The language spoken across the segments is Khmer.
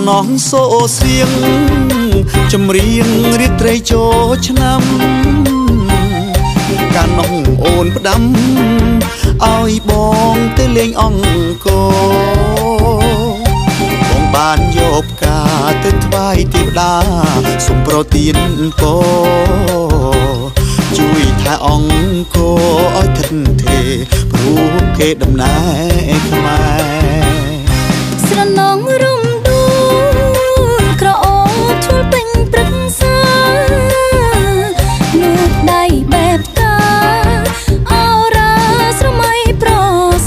ណងសូសៀងចម្រៀងរាត្រីចូលឆ្នាំកាលនោះអូនផ្ដាំឲ្យបងទៅលេងអង្គរបងបានយកផ្កាទៅថ្វាយទេវតាសូមប្រទានពរជួយថែអង្គរឲ្យថិតថេរព្រោះគេដំណែខ្មែរ ស្រណងរំដួលក្រអូបឈួលពេញព្រឹក្សានូបដៃបែបផ្កាអរ៉ាស្រមៃប្រ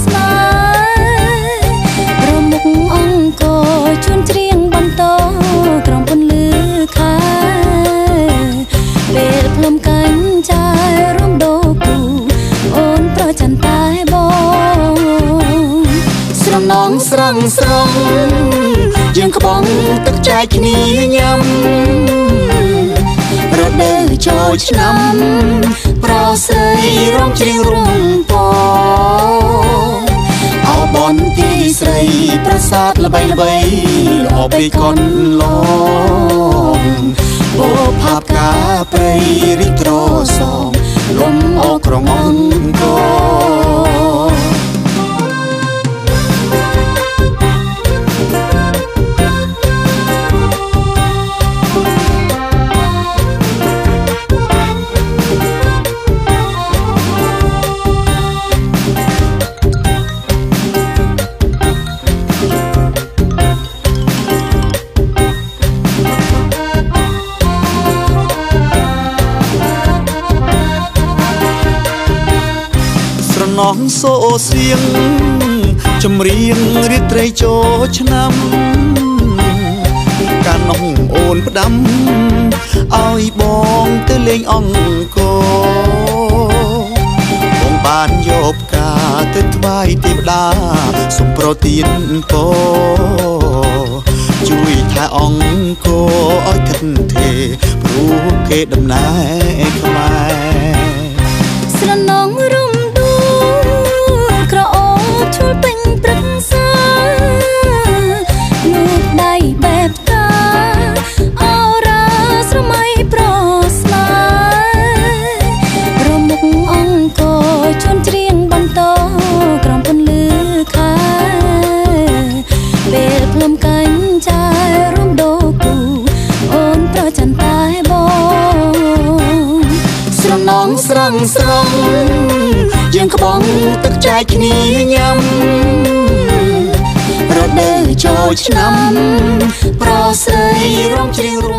ស្មារមុខអង្គរជួនច្រៀងបន្តក្រំពន្លឺខែពេលភ្លុំកាញ់ចាយរំដូគូអូនប្រចន្តែបង ស្រណងស្រងស្រងយើងក្បងទឹកចែកគ្នាញ៉ាំរដូវចូលឆ្នាំប្រស្រីរងច្រៀងរំពងអោបនទីស្រីប្រាសាទល្បីល្បីល្អពេកកនឡងអូផាប់កាព្រៃរីកត្រសងលំអូក្រុងអង្គរ ស្រណងសូសៀងចម្រៀងរាត្រីចូលឆ្នាំកាលនោះអូនផ្ដាំឲ្យបងទៅលេងអង្គរបងបានយកផ្កាទៅថ្វាយទេវតាសូមប្រទានពរជួយថែអង្គរឲ្យថិតថេរព្រោះគេដំណែខ្មែរ ស្រណងរំដួលក្រអូបឈួលពេញព្រឹក្សានូបដៃបែបផ្កាអរ៉ាស្រមៃប្រស្មារមុខអង្គរជួនច្រៀងបន្តក្រំពន្លឺខែពេលភ្លុំកាញ់ចាយរំដូគូអូនប្រចន្តែបង ស្រណងស្រងស្រងយើងក្បងទឹកចែកគ្នាញ៉ាំរដូវចូលឆ្នាំប្រស្រីរងច្រៀងរ